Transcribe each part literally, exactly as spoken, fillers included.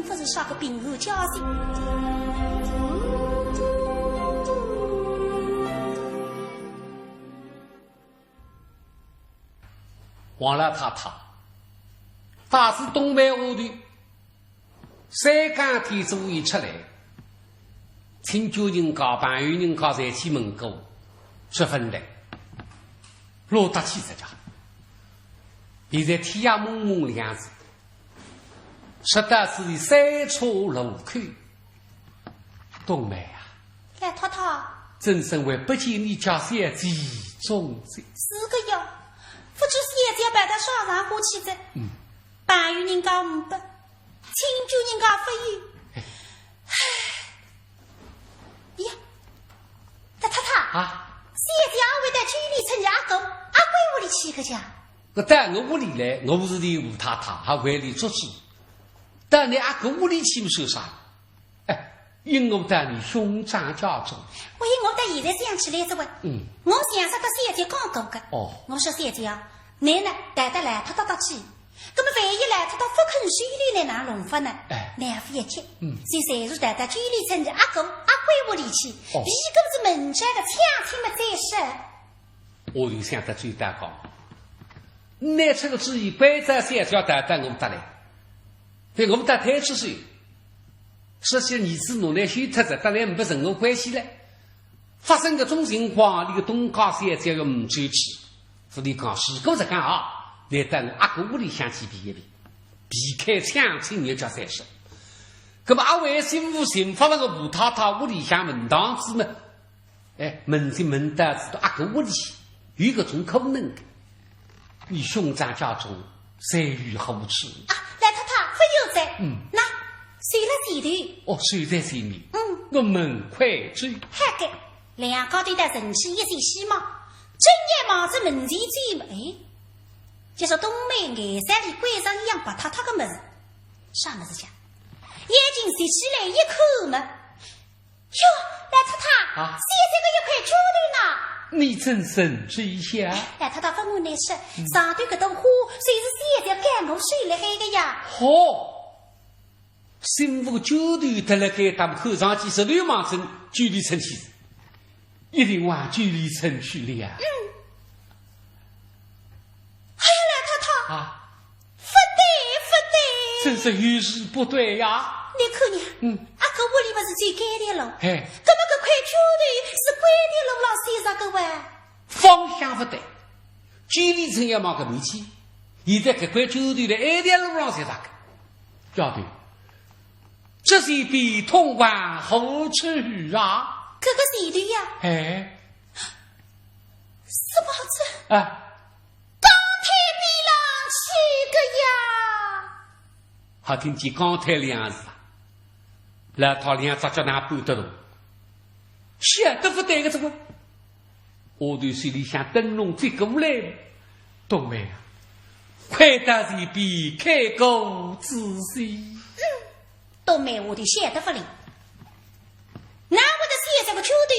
勿是啥个平安家庭。王老太太，带仔冬梅丫头，三更天早已出来，亲眷人家、朋友人家侪去问过，十分来，落得去实家。现在天也蒙蒙亮仔， 说到此地三岔路口，冬梅啊，老太太。真正为不见你家小姐终日。是个呀，不知小姐跑到啥场化去哉。嗯。朋友人家呒不，亲眷人家勿有。唉，呀，老太太。啊？小姐会到九里村阿哥、阿贵屋里去个呀？ 搿到我屋里来，我勿是伊吴太太，还为伊做主。到你阿哥屋里去么算啥？哎，因我到你兄长家中。我因我到现在想起来哉喂。嗯。我想着搭小姐讲过个。哦。我说小姐啊，你呢，带到老太太搭去。葛么万一老太太勿肯收留呢，哪弄法呢？哎。难为情。嗯。所以随时带到九里村阿哥、阿贵屋里去，哦。伊搿是门前个乡亲么再说。 我就想得最大讲，拿出个主意，关照小姐带到我搭来，对我搭推出去，说起儿子拿来休脱仔，搭来呒不任何关系了。发生搿种情况，伊个东家小姐要呒志气，勿是讲，如果实梗啊，拿到我阿哥屋里向去避一避，避开乡亲，日脚再说。葛么阿为新妇寻勿着个吴太太屋里向门堂子么， 哎，问仔问到仔到阿哥屋里，有搿种可能个。你兄长家中，谁与何处？啊，老太太，勿用哉。嗯。喏，水辣前头。哦，水在前面。嗯。我们快走。好个，两家头到城去一些西望，正要望仔门前走么，哎，就说冬梅眼梢里关上一样白塌塌个物事，啥物事讲？眼睛斜起来一看么， 哟，老太太，啊？小姐个一块绢头呢？你怎认得一下？老太太勿瞒倷说，嗯。上头搿朵花，就是小姐赶我收来海个呀。好，新妇绢头得了该搭么，看上去是流氓村，九里村去，一定往九里村去了呀。嗯。哎呀，老太太，啊？ 勿对，勿对。真是有事不对呀。你看呀，嗯。阿哥屋里勿是走该条路，嘿。葛么搿块绢头是该条路浪写着个哇？方向勿对，九里村要往搿面去，现在搿块绢头辣埃条路浪写着个。丫头，这些笔筒往何处去啊？搿个前头呀。哎。是么子？啊。 江滩边浪去个呀。好听见江滩两字啊，老太两只脚哪搬得动？晓得勿对个，怎么？丫头手里向灯笼接过来，冬梅啊，快到前边开个仔细。嗯。 冬梅丫头晓得勿灵，哪会得小姐个绢头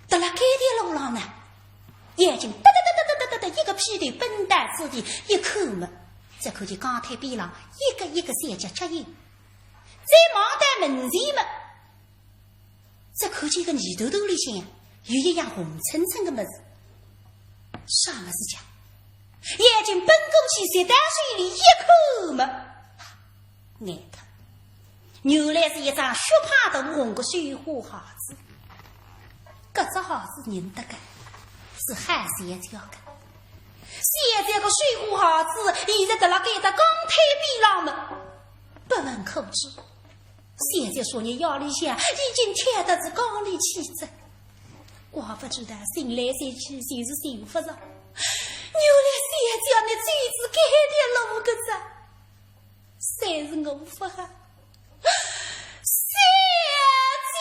得了该条路浪呢？眼睛哒哒哒哒哒哒哒哒，一个屁颠奔到此地，一看么，只看见江滩边浪一个一个小脚脚印，再望到门前么，只看见个泥头头里向有一样红澄澄个物事，啥物事讲？眼睛奔过去，接到手里一看么， 眼头，原来是一只血泡大红个绣花鞋子。搿只鞋子认得个，是好小姐个。小姐个绣花鞋子，现在得了该搭江滩边浪么，不问可知。小姐昨日夜里向已经跳到仔江里去哉。怪勿得寻来寻去，就是寻勿着。原来小姐呢，就是该条路个哉。 侪是我勿好。小姐。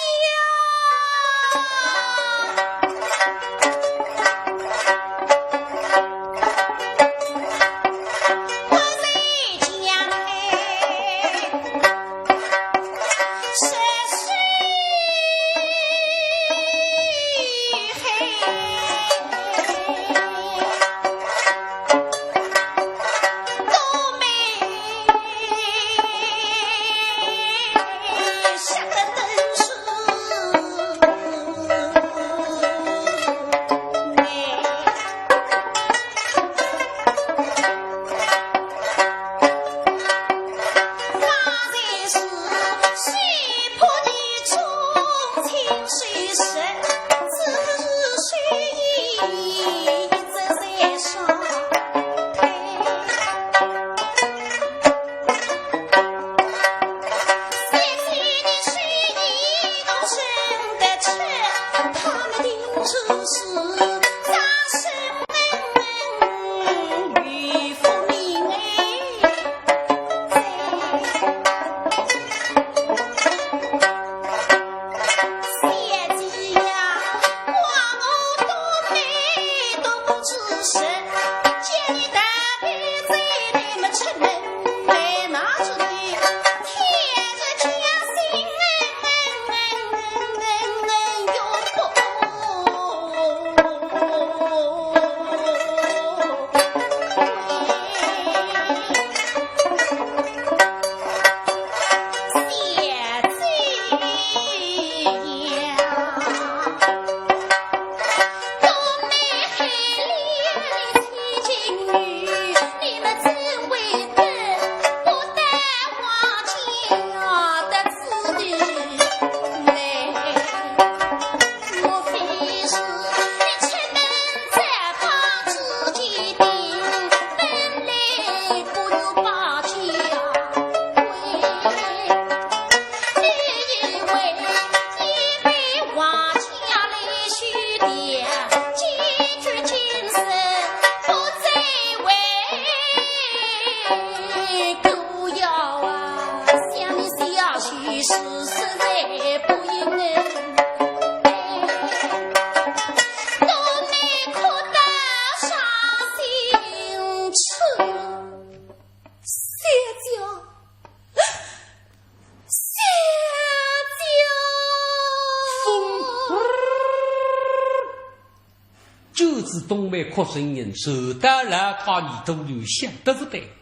冬梅哭声音，传到了他耳朵里，晓得勿对。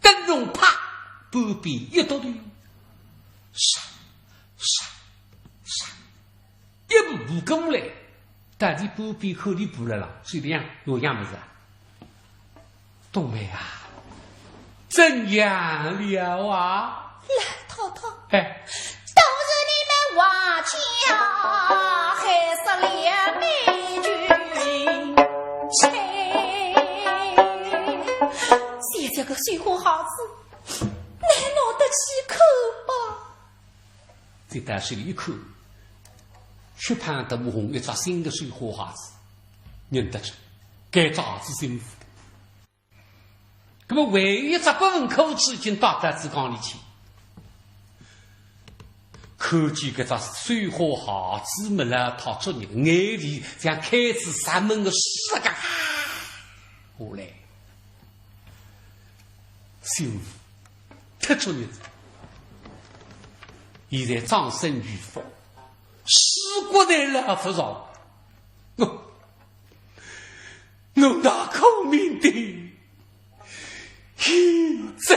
灯笼啪，半边一独头，唰，唰，唰，一步步过来，到底半边后里步了啦，手里向有样物事啊。冬梅啊，怎样了啊？老太太，哎，都是你们王家害死了美君妻。现在个水花孩子，难拿得起口吧？这倒是一口，血盆大红，一只新的水花孩子，认得出，该只是新妇。 那么还有一只骨盆裤子已经带到搿缸里去，看见搿只水花孩子末，老太作孽，眼泪像开仔石门个水啊，下来。新妇，忒作孽哉，现在葬身鱼腹，尸骨侪捞勿着。我 我那苦命的现在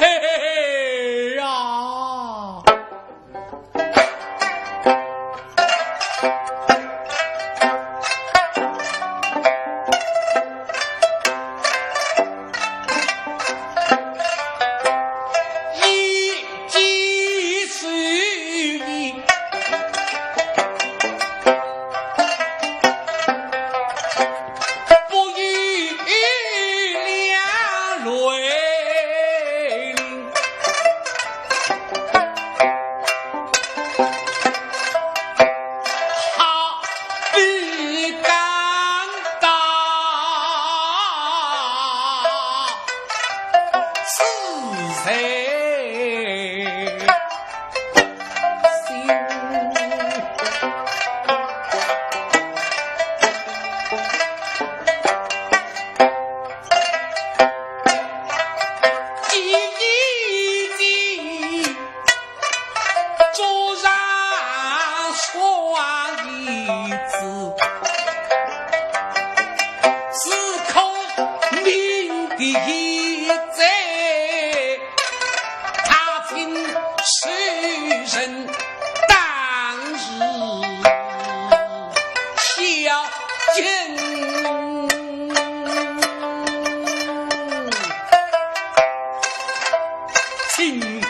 啊！一 几时不与两泪淋，好比尴尬。 是谁？今日 桌上双椅子，是孔明的椅子，他请世人当日 小金，请坐。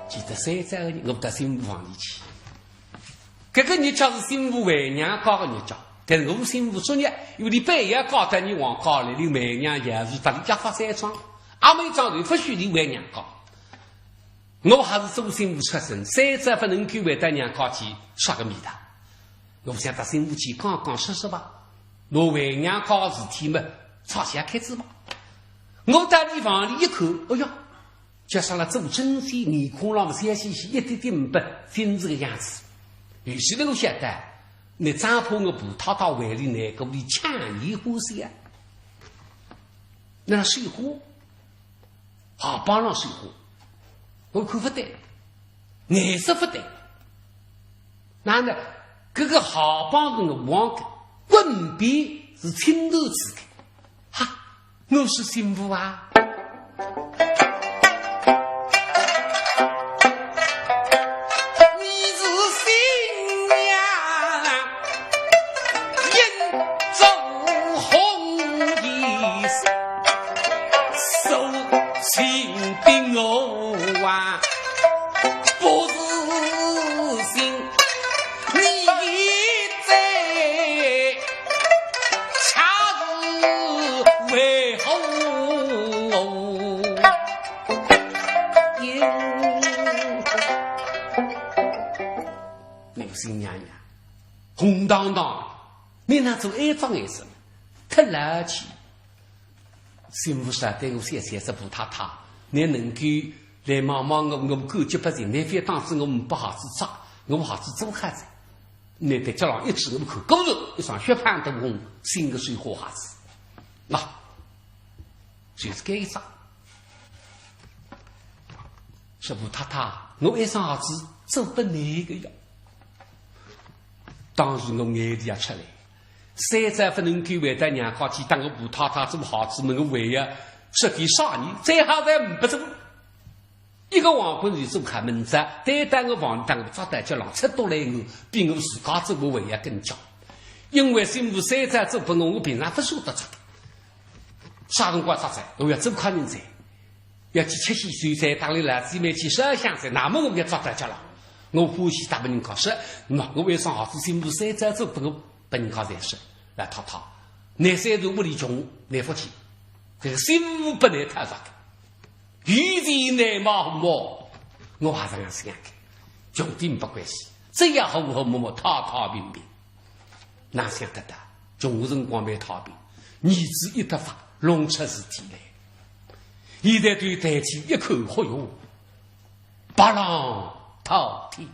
记得三朝个日，我到新妇房里去。搿个日脚是新妇回娘家个日脚，但是我新妇作孽，因为俚半夜要嫁到伲王家来，俚为娘要是搭俚家发三桩，阿末一桩头勿许俚回娘家。 我还是做新妇出身，三朝勿能够回到娘家去，啥个味道？我想搭新妇去讲讲说说吧，拿回娘家个事体嘛，吵些开子吧。我到俚房里一看，哎呀，叫啥了做针线，面孔浪么笑嘻嘻，一点点没病，勿是个样子。有些人我晓得，倷张婆我婆太太为俚难过，俚强颜欢笑啊。那水花 鞋帮浪水花，我看勿对，颜色勿对。那呢，搿个鞋帮是黄个，裙边是青头子个。哈，我是新妇啊。你是新娘。 眼中红衣，手心的我啊，不是心，你在恰是为何？那个新娘娘，红当当，倷哪哼做哀桩事体，忒老气。”新妇说：“对我谢谢这婆太太，倷能够来望望我，我感激不尽，倷覅当仔我呒不鞋子着，我鞋子做好仔。倷对脚浪一指，我看，果然一双雪白大红，新个水花鞋子。喏，就是搿一只。”说：“婆太太，我一双鞋子做拨倷个呀。”当时我眼泪也出来，三朝勿能够回到娘家去，搭我婆太太做鞋子，问我为呀，说个啥人，再好再呒不做。一个王棍就做开门子，对待我房里搭我抓到脚浪，吃多来我，比我自家做个为呀更加。因为新妇三朝做拨我，我平常勿舍得着。啥辰光着仔，我要做客人哉，要去吃喜酒哉，搭俚老姊妹去烧香哉，那么我要着到脚浪。我欢喜搭拨人家说，喏，我一双鞋子新妇三朝做拨我，拨人家侪说，老太太，倷虽然屋里穷，倷福气，搿个新妇拨倷讨着个，有钱难买红包。我也是搿样想个，穷点呒不关系，只要和和睦睦，太太平平。 哪想得到，穷辰光蛮太平，儿子一得法，弄出事体来。现在对台前一看，嚯哟，白浪滔天。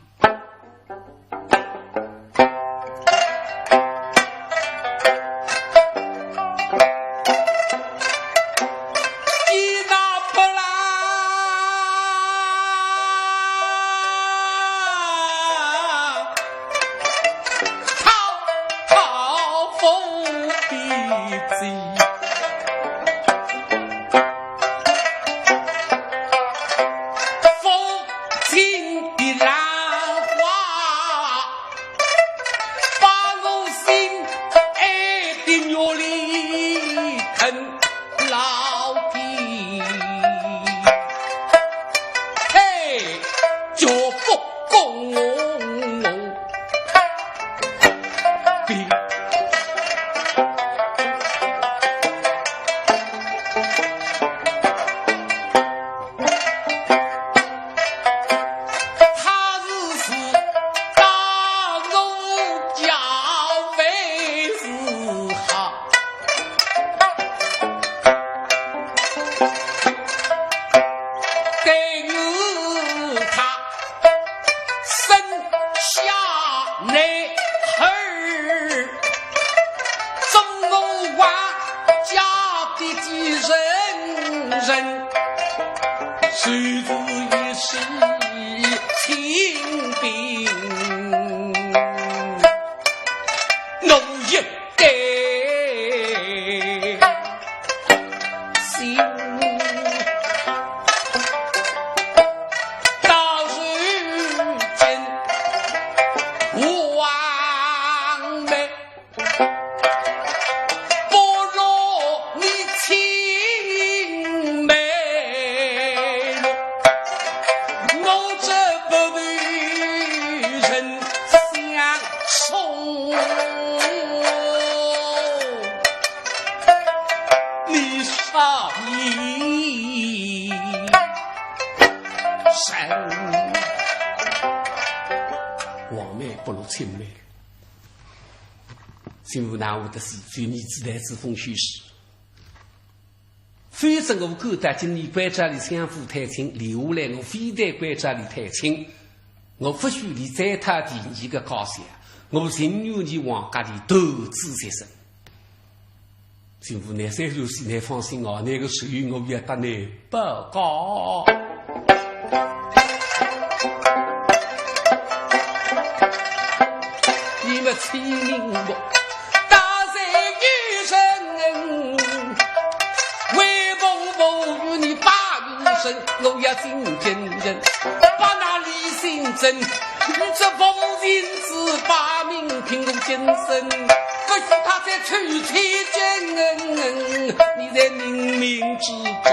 王妹不如亲妹。新妇哪会得死，所以儿子来自封许氏。 否则我敢搭今年关照俚相府探亲，留下来我非但关照俚探亲，我勿许俚再讨第二个家小，我情愿俚王家里独子接生。新妇，倷虽然是，倷放心哦，倷个事我也搭倷报告。你们请我 大罪有人，为父母与你把冤伸，我要进京城，把那李新珍，你这负心子把命凭我今生，不许他再出千金，你在冥冥之中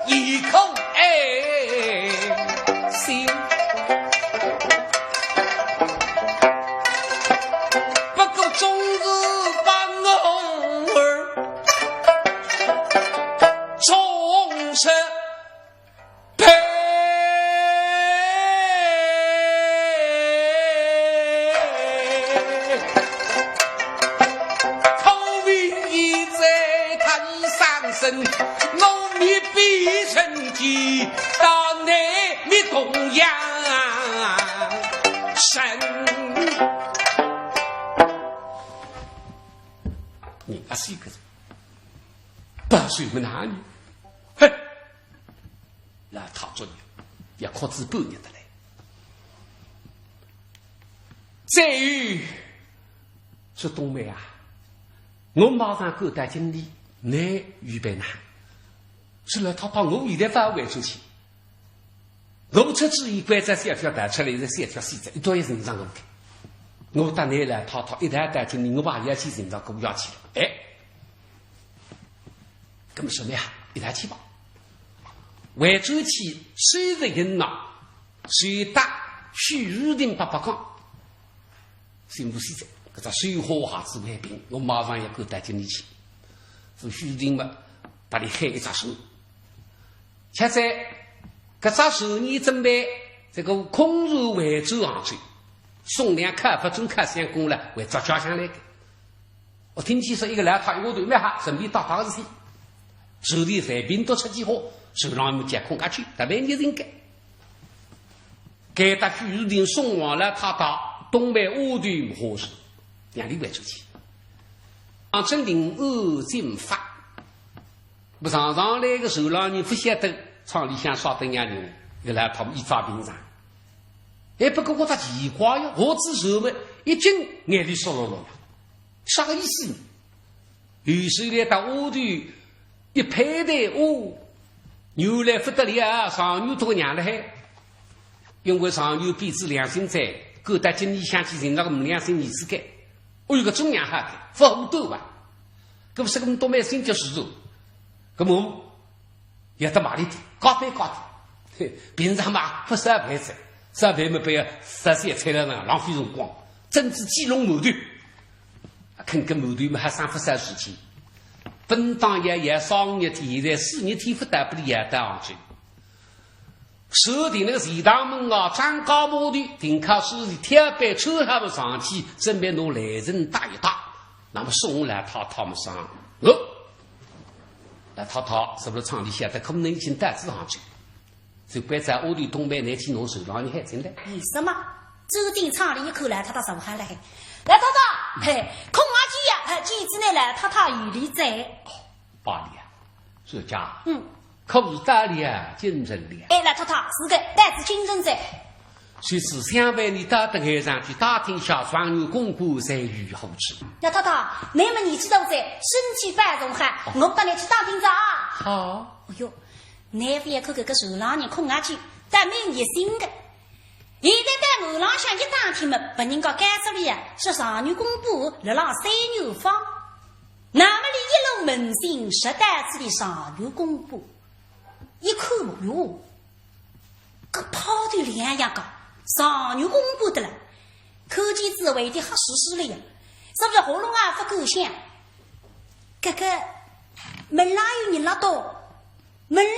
一口爱心。 不过终日把我儿终身陪。生，我们必成计，到你们同样生。你阿是个，不是么哪里？嘿，老太作孽，要哭仔半日的来。再有，说冬梅啊，我马上赶到京里，你预备哪？是老太太，我现在勿回转去。我出去一关，这小跳弹出来，这小跳死在，一刀也寻上我的。我到你老太太一道到京里，我把也去寻着姑爷去了。哎，搿么说明啊，一道去吧。回转去，虽然人呐，随搭许如亭伯伯讲， 心腹死哉，搿只绣花鞋子还平，我马上要赶到京里去。是许如亭嘛，搭俚喊一只船。恰在搿只船呢，准备这个空船回转杭州，送两客勿准客相公了，回浙江乡来个。我听见说一个老太一个头蛮好，准备搭搭个事体，船里随便多出几货，船浪么接空下去，特别热情个。 该搭许如亭送往了，他到东北乌头花市，让俚回转去。啊，真令我进发。不常常来个船浪人勿晓得，舱里向啥等样人，一来他们一发平常。哎，不过我倒奇怪哟，我只船么一进眼泪湿漉漉呀，啥个意思呢？ 有时来到屋头一拍台，哦，原来勿得了啊，状元大娘了海。因为状元比仔良心哉，赶到京里向去寻那个无良心儿子个。哦哟，搿种娘好个，勿好斗啊。搿勿是搿么倒蛮心急事哦。搿么 要得卖力点，加班加点。嘿，平常嘛，勿烧饭吃，烧饭么，不要烧些菜了呢，浪费辰光。蒸只鸡笼馒头，肯根馒头嘛，还省勿少事体。本当要要三五日天，现在四五日天勿到，拨俚要到杭州。船停勒钱塘门外张家码头，停靠水里，挑班船好么上去，准备拿来人搭一搭。那么送来太太么上，哦， 老太太是勿是舱里晓得可能已经到仔杭州，就关照屋里东北那去拿船浪人喊进来。为什么？走进舱里一看，老太太坐好了。老太太，嘿，空啊几呀？哎，几子呢？老太太有礼哉。罢了啊，这家，嗯，可是到了京城了。哎，老太太，是个，到仔京城哉。 就是想为你到得海上去打听一下状元公馆在于何处。老太太，你么年纪大哉，身体勿大好，我搭你去打听着啊。好。哎哟，你覅看搿个船浪人空啊几，倒蛮热心个。现在到岸浪向一打听么，拨人家告诉了呀，说状元公馆辣辣三元坊。那么俚一路问讯，直到仔俚状元公馆。一看么，哟， 搿派头两样个，状元公馆得了，看见仔为的吓死死了呀，是勿是喉咙啊勿够响？搿个门浪有人辣到，门浪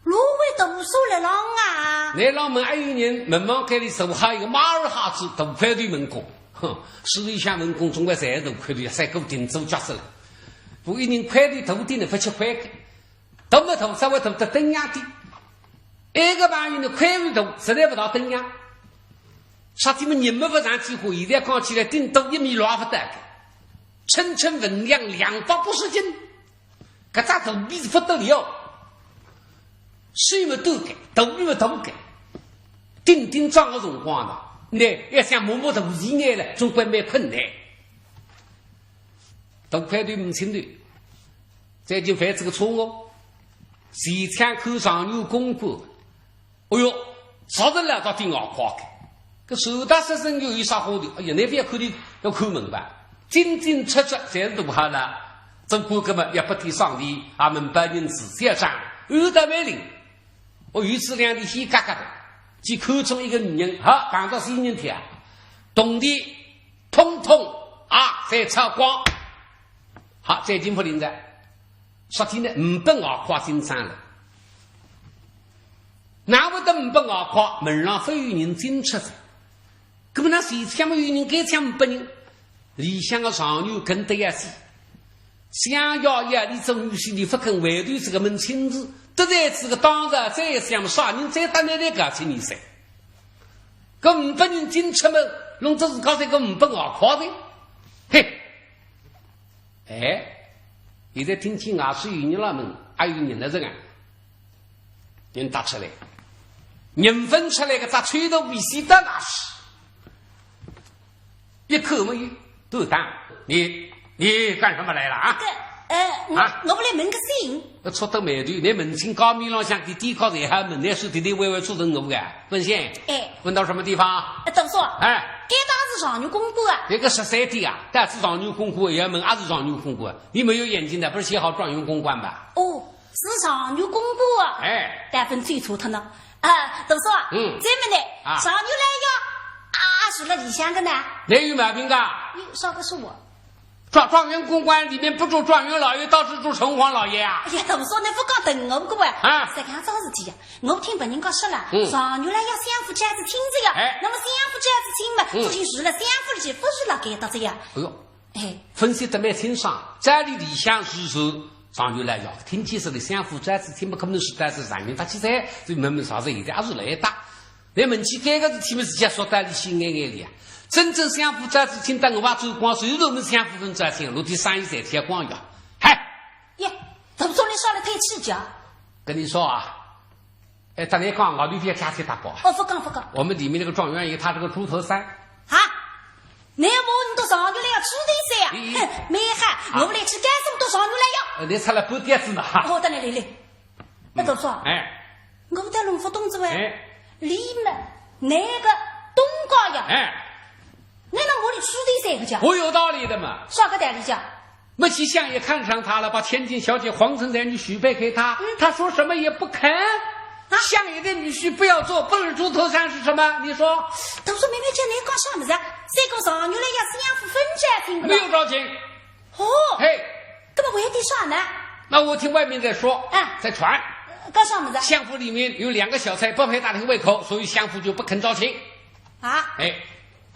芦苇大树辣浪啊。倷浪门还有人，门房间里坐好一个马儿好子，大块头门公，哼，市里向门公总归侪是大块头，三个顶做角色了。不过一人块头大点呢，勿吃亏个。 大么大，稍微大得登样点。埃个朋友呢，块头大，实在勿大登样。啥体么人么勿上去过，现在讲起来顶多一米六也勿到个，称称分量两百八十斤，搿只肚皮是勿得了，手么短个，肚皮么大个，顶顶撞个辰光呢，倷要想摸摸肚皮眼了，总归蛮困难。大块头勿清头， 最近犯仔个错误，前抢看状元公馆，哎哟，啥人来到顶外快个？搿传达室人员有啥好的？哎呀，倷覅看头，要看门吧，进进出出侪是大好了，总归搿么要拨点赏钿，啊，门包银子，小账，有得没零。哦，有仔两钿稀嘎嘎的，去看中一个女人，好，碰着仙人跳，铜钿 统统啊，侪抄光。好，再进勿灵哉。啥体呢？呒拨外快进账了。哪会得呒拨外快？门浪勿有人进出哉。搿么哪前抢么有人，该抢呒拨人？里向个状元跟得要死。想要要俚做女婿，俚勿肯回头，搿个门亲事，得罪搿个当朝宰相，啥人再打来来告诉你噻？搿五百人进出门，弄得自家搿个五百外块的。嘿，哎，现在听见外头有人了门，还有人了这个，人踏出来，人分出来个只吹头皮洗到哪去？ 一口没有，都打。你，你干什么来了啊？搿，呃，我，啊？我勿来问个信。触得霉头，你门亲家面浪向个低高才还问，你手提提微微触着我个，问信？哎。问到什么地方？呃，大叔，哎。该搭是状元公馆啊。搿个十三点啊，但是状元公馆也要问，还是状元公馆？你没有眼睛的，不是写好状元公馆吧？哦，是状元公馆啊。哎。但分最错脱呢。 啊，大叔啊，嗯。这么的，啊。状元来呀，啊，是了里向个呢？哪有毛病啊？哟，啥个说我？状，状元公馆里面不住状元老爷，倒是住城隍老爷啊？哎呀，大叔，你勿讲等我个喂。啊。实梗桩事体呀，我听别人家说了，嗯。状元来要相府招仔亲子呀，哎。那么相府招仔亲嘛，嗯。最近住了相府里去，勿是了该搭子呀。哎哟，哎。分析得蛮清爽，这里里向是说状元来要，听见是个相府招仔亲嘛，可能是招仔状元，他去在，所以门门啥子现在还是来打。 那么去该个事体嘛，是讲说道理心眼眼里啊。真正相府招仔亲，当我走光，所以说我们相府人招亲，落地生意才天光耀。嗨，耶，大叔你说了太气节。跟你说啊，哎，咱来讲，我里边加些大宝啊。哦，勿讲勿讲。我们里面那个状元爷，他是个猪头三。啊？你要问你到状元来要猪头三啊？咦。哼，没哈，啊。我来去干什么到状元来呀？呃，你出来半点子呢，哈。哦，等来来来。 哎，大叔啊，哎。我倒弄勿懂仔喂。哎。里面那个东家呀，哎。那么我里吃的三个家？我有道理的嘛。啥个道理家？没去相爷看上他了，把千金小姐黄成才女许配给他，嗯。他说什么也不肯。啊？相爷的女婿不要做，不是猪头三是什么？你说？大叔妹妹，这你讲啥么子啊？这个状元来要相府分家庭的吧？没有招亲。 哦，嘿。那么为的啥呢？那我听外面在说，哎。在传。呃，讲啥么子？相府里面有两个小菜不合他的胃口，所以相府就不肯招亲。啊？哎。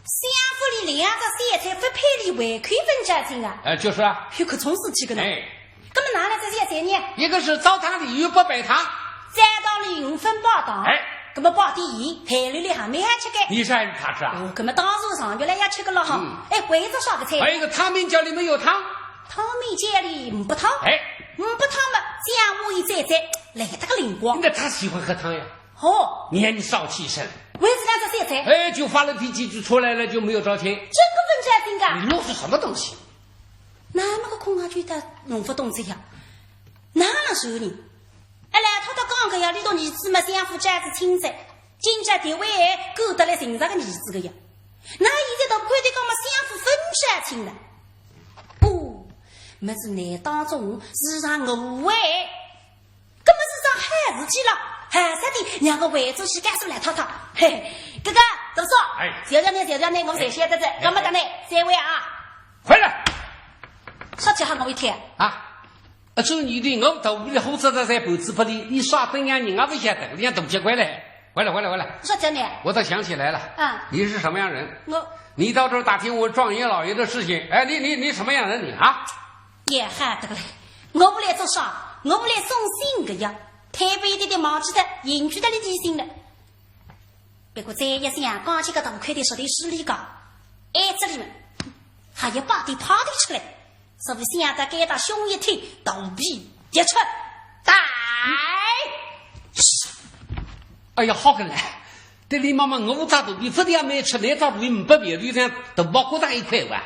相府里两个小菜不合俚胃口分家庭啊？哎，就是啊。有搿种事体个呢？哎。那么哪来个小菜呢？一个是糟蹋里又不摆他。糟蹋里五分八当。哎。那么摆第一，台里里还没还吃个。你是还是他是啊？哦，那么当然上月来要吃个了哈。嗯。哎，为着啥个菜？还有一个汤面叫里没有汤。 汤面家里没汤，哎。没汤嘛，讲我一再再来得个灵光。那他喜欢喝汤呀。哦。年少气盛。为啥这现在？哎，就发了脾气就出来了，就没有招亲。真个分家庭啊？你弄是什么东西？那么个空啊，就得弄勿懂这样。哪能说呢？哎，来，他都讲个呀，你到儿子嘛，相府招仔亲子，今朝地位够得来寻着个儿子个呀。那现在都看得讲嘛，相府分家亲了。 哦，么是难当中是让我哎，搿么是桩好事体了，好事体，让我回转去告诉老太太。嘿，搿个，大叔，哎。谢谢你，谢谢你，我侪晓得的，哎。搿么等呢，散会啊。回来。啥叫喊我一天？啊，啊，这你对我肚皮里火着的在盘子不离，你啥等样人家不晓得，人家都结棍嘞。 回来，回来，回来。啥叫你？我倒想起来了。啊。你是什么样人？我。你到这儿打听我状元老爷的事情，哎，你，你，你什么样人你啊？也害得个嘞，我不来做啥，我不来送信个呀。台北的的忙起的，引去的里提醒了。不过这一想，刚才个大块的说的是理个，哎，这里面还有八点八点出来。 是不是想到该搭凶一听，肚皮一吃，呆。哎呀，好个嘞！对你妈妈，我只肚皮勿得也没吃，你只肚皮没别的，像大包裹大一块哇。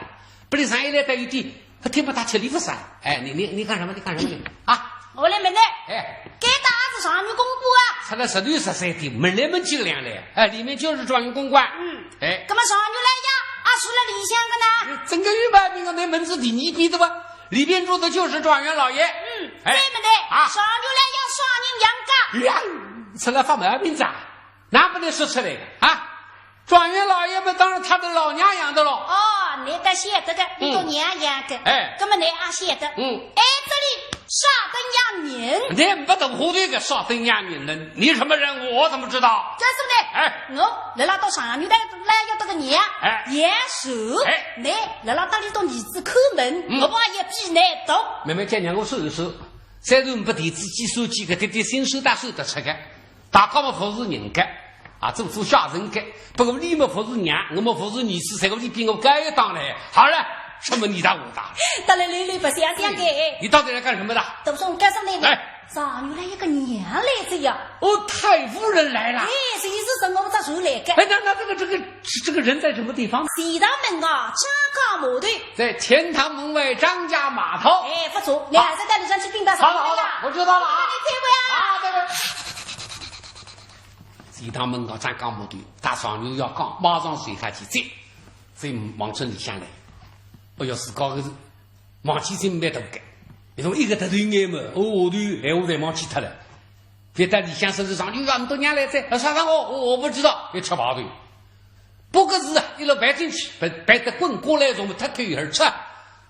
不然上一来带一点，他听不大吃力不散。哎，你，你，你干什么？你干什么你？啊？我来问你，哎。该搭是状元公馆啊？出来十六十三点，门来门去个两来。哎，里面就是状元公馆。嗯。哎。那么状元来呀，啊，住了里向个呢？真个有毛病啊，那门是第二边的哇。 里边住的就是状元老爷。嗯，哎，对不对？啊。状元来要双人养家。呀，出来发毛病子啊？哪不能说出来的啊？状元老爷嘛，当然他的老娘养的喽。哦，你倒晓得个，你个娘养的。嗯。哎。那么你也晓得。嗯。哎，这里啥等下人。你没懂糊涂个啥等下人呢？你什么人物？我怎么知道？告诉你，哎。我来了到上元来，来要这个娘，哎。也是，哎。你来了到里头儿子叩门，嗯。我也比你懂。慢慢讲，让我说一说。虽然不提自己手机个，这点心事大手得出个。 大家么服侍人家，啊，做做下人家，不过你么服侍娘，我么服侍儿子，谁个你比我高一档嘞？好了，什么你大我大？到了楼里不想想个。你到底来干什么的？都说我告诉你，哎。上元来一个娘来着呀。哦，太夫人来了。哎，是，是，是我们这时候来个。哎，那，那这个，这个，这个人在什么地方？西大门啊，张家码头。在钱塘门外张家码头。哎，不错，你还是到里向去禀报上元来。好了，好了，我知道了啊。你听我呀。啊，对，对。 钱塘门外张家码头，搭上元要讲，马上随他去接，所以望准里向来。哎哟，自家个是望起心蛮大个，因为一个特头眼嘛，哦，下头闲话侪忘记脱了。别到里向说是上元要很多娘来着，啊，啥场合？我，我不知道，别吃排头。不过是啊，一路排进去，排，排得滚过来，从头开始吃。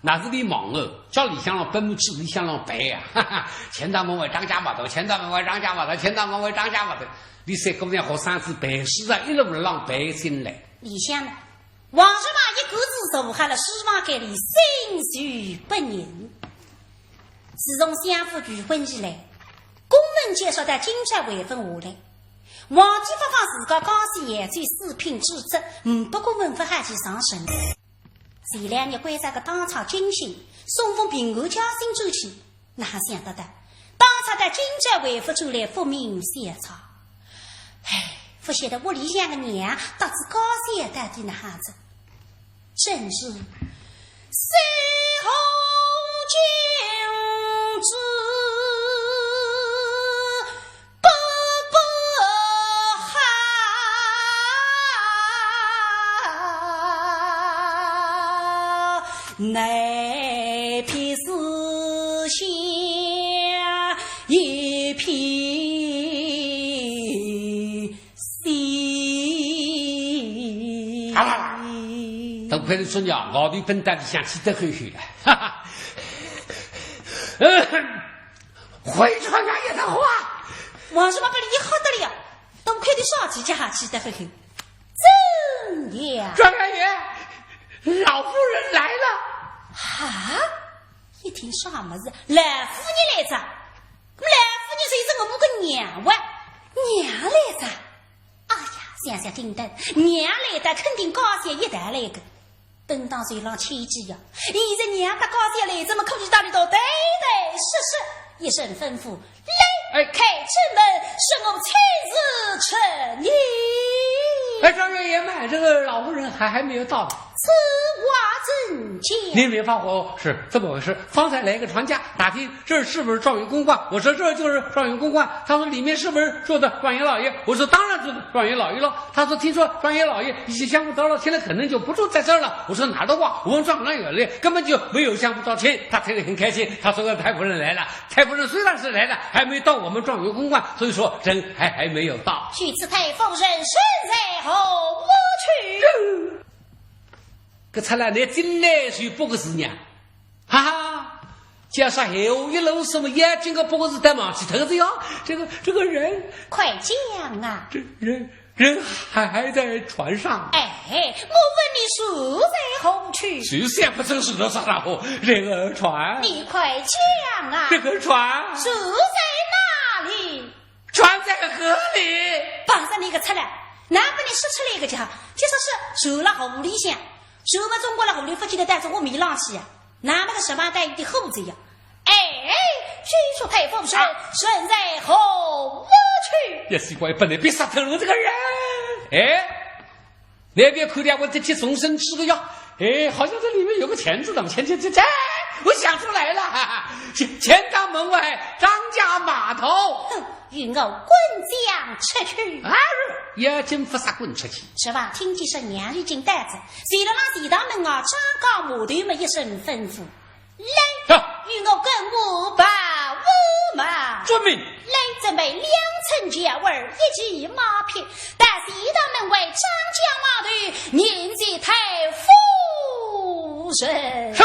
那是你忙哦，叫里向浪奔去，里向浪排呀，哈哈，钱塘门外张家码头，钱塘门外张家码头，钱塘门外张家码头。你三个人学生子排书啊，一路浪排进来。里向呢，王叔嘛一个子坐下了书房间里，心绪不宁。自从相府求婚以来，公文接说到今朝还朆下来，皇帝发放自家江西扬州四品之职，嗯，不过文不好去上任。 前两日关照个当差金星，送封平安交信转去，哪想得到，当差到今朝还勿转来，不明所在。唉，勿晓得屋里向个娘搭仔高兴到底哪哈子，真是司空君子。 不不好，乃便是下一片心。好了，好了，都快点说呀，我都奔到里向去得后后了，哈哈。回传上爷的话。王叔嘛拨俚吓得了，都快点上去，叫下去得后后。怎样？状元爷，老夫人来了。啊？一听啥么事？老夫人来着？老夫人就是我们个娘哇，娘来着？哎呀，想想听得，娘来得肯定高兴一道来个。 本当是一桩奇迹呀，现在娘搭高兴来，怎么可以到里头对对是是，一声吩咐，来，哎。开正门，是我亲自承迎。哎，状元爷慢，这个老夫人还，还没有到。此话怎讲？您别发火，是这么回事。方才来一个船家打听 这是不是状元公馆？我说这就是状元公馆。他说里面是不是住的状元老爷？我说当然住的状元老爷了。他说听说状元老爷已经相府到了，现在可能就不住在这儿了。我说哪儿的话，我问状元老爷，根本就没有相府招亲。他听得很开心，他说太夫人来了，太夫人虽然是来了，还没到我们状元公馆，所以说人还，还没有到。许此太夫人身在何处？ 搿出来，你进来就不个字呢？哈哈，叫啥闲话一路什么眼睛个不个字带忙去头子哟，这个，这个人，快讲啊！这人，人还，还在船上。哎，我问你，船在何处？船也不曾说到啥场化，这个船，你快讲啊！这个船，船在哪里？ 船在河里。碰着你个出来，哪能拨你说出来个讲？就说是船辣河里向，船嘛总归辣河里，勿见得带着我面浪去呀。那么个什么带一点后子呀？哎，许此太夫人，啊。身在何处？也奇怪，本来别杀头路这个人。哎， 那边看见我这去重生吃个药，哎，好像这里面有个钱字，怎么钱钱钱钱，我想出来了，哈哈，钱钱塘门外张家码头。哼，与我滚将出去。啊，也真不杀滚出去。是吧？听见说娘已经带着，随了那钱塘门啊，张家码头么一声吩咐。 来，是。与我跟我报我嘛。遵命。来，准备两乘轿儿，一骑马匹，到钱塘门外张家码头，迎接太夫人。是。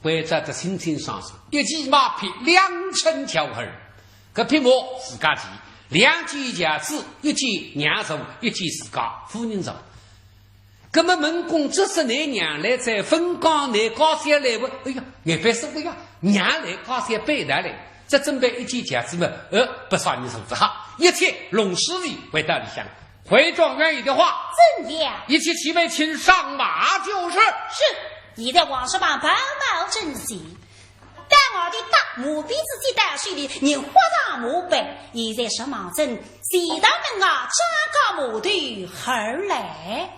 关照得清清爽爽，一骑马匹两乘轿儿，搿匹马自家骑，两件轿子，一件娘坐，一件自家夫人坐。葛么问公子说：“倷娘来哉，勿讲倷家小来啘？”哎呀，眼白说：“哎呀，娘来家小背带来，只准备一件轿子嘛，呃，拨啥人坐仔好。”一切弄齐备，回到里向。 回状元有的话。怎样？一切齐备，请上马就是。是，现在王叔帮跑马阵前，带我的大马鞭子接到手里，人豁上马背，现在上马阵，前头门外抓个马头儿来。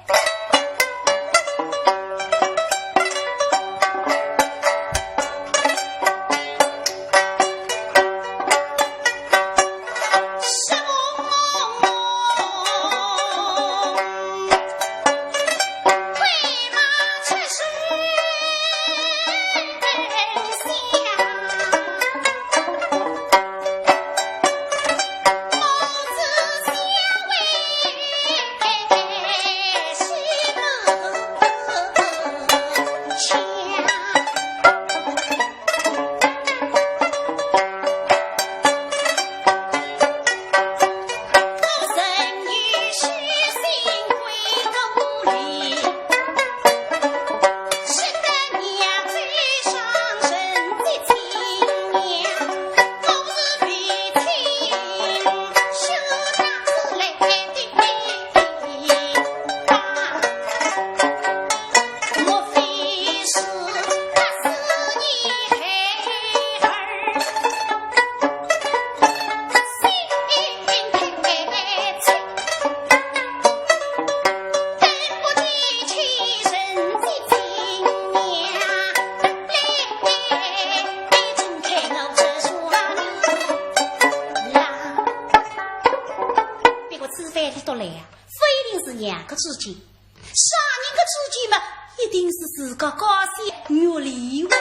别个此番俚笃来啊，勿一定是娘个知己，啥人个知己嘛，一定是自家家小月里哇。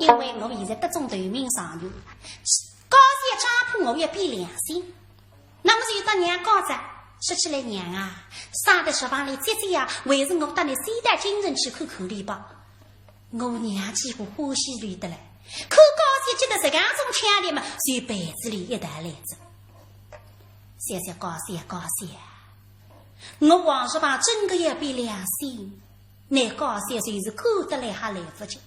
因为我现在得中头名状元，家小只怕我要变良心。 那么就搭娘讲哉，说起来娘啊，省得书房里姐姐呀，还是我搭倷先到京城去看看俚吧。我娘几乎欢喜俚得来，看家小急得实梗种腔调嘛，就陪仔俚一道来哉。想想家小，家小，我王叔帮真个要变良心， 倷家小就是赶得来还来勿及，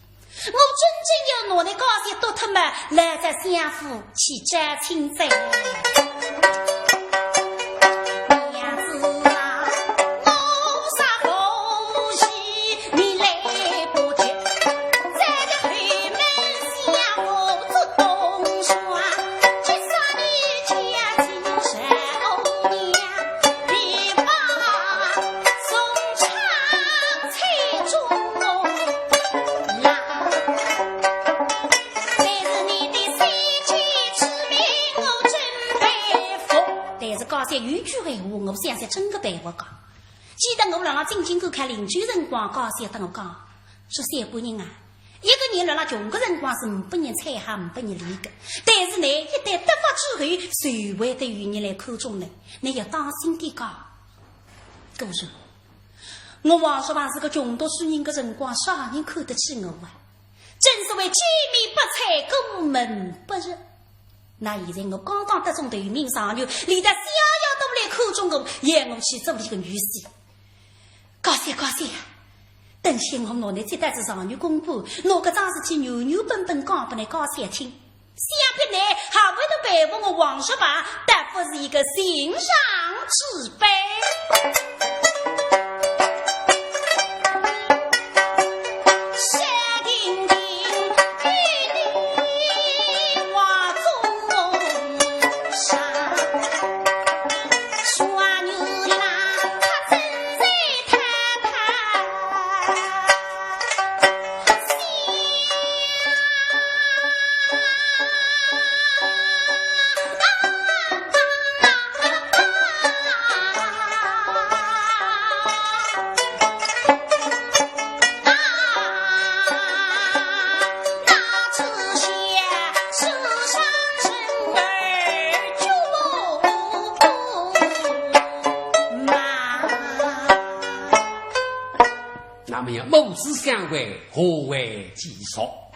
我真正要拿倷家小剁脱嘛，来到相府去招亲哉。娘子啊，我啥不是你来不及，在这后门相府做东床，就算你家境少年， 但是家小有句闲话，我想想真个对勿讲。记得我辣辣进京赶考临秋辰光，家小搭我讲，说小官人啊， 一个人辣辣穷个辰光是呒拨人睬哈，呒拨人理个，但是呢，一旦得法之后，就会得有人来看中倷，倷要当心点讲。果然，我王叔帮是个穷读书人个辰光，啥人看得起我啊？正所谓见面不睬，过门不入。那现在我刚刚得中头名状元，连得小爷都来看中我，要我去做俚个女婿。 家小，家小，等歇我拿倷接到仔状元公馆，拿搿桩事体原原本本讲拨倷家小听，想必倷还会得佩服我王叔帮，倒勿是一个寻常之辈。没有，母子相会，何为其说？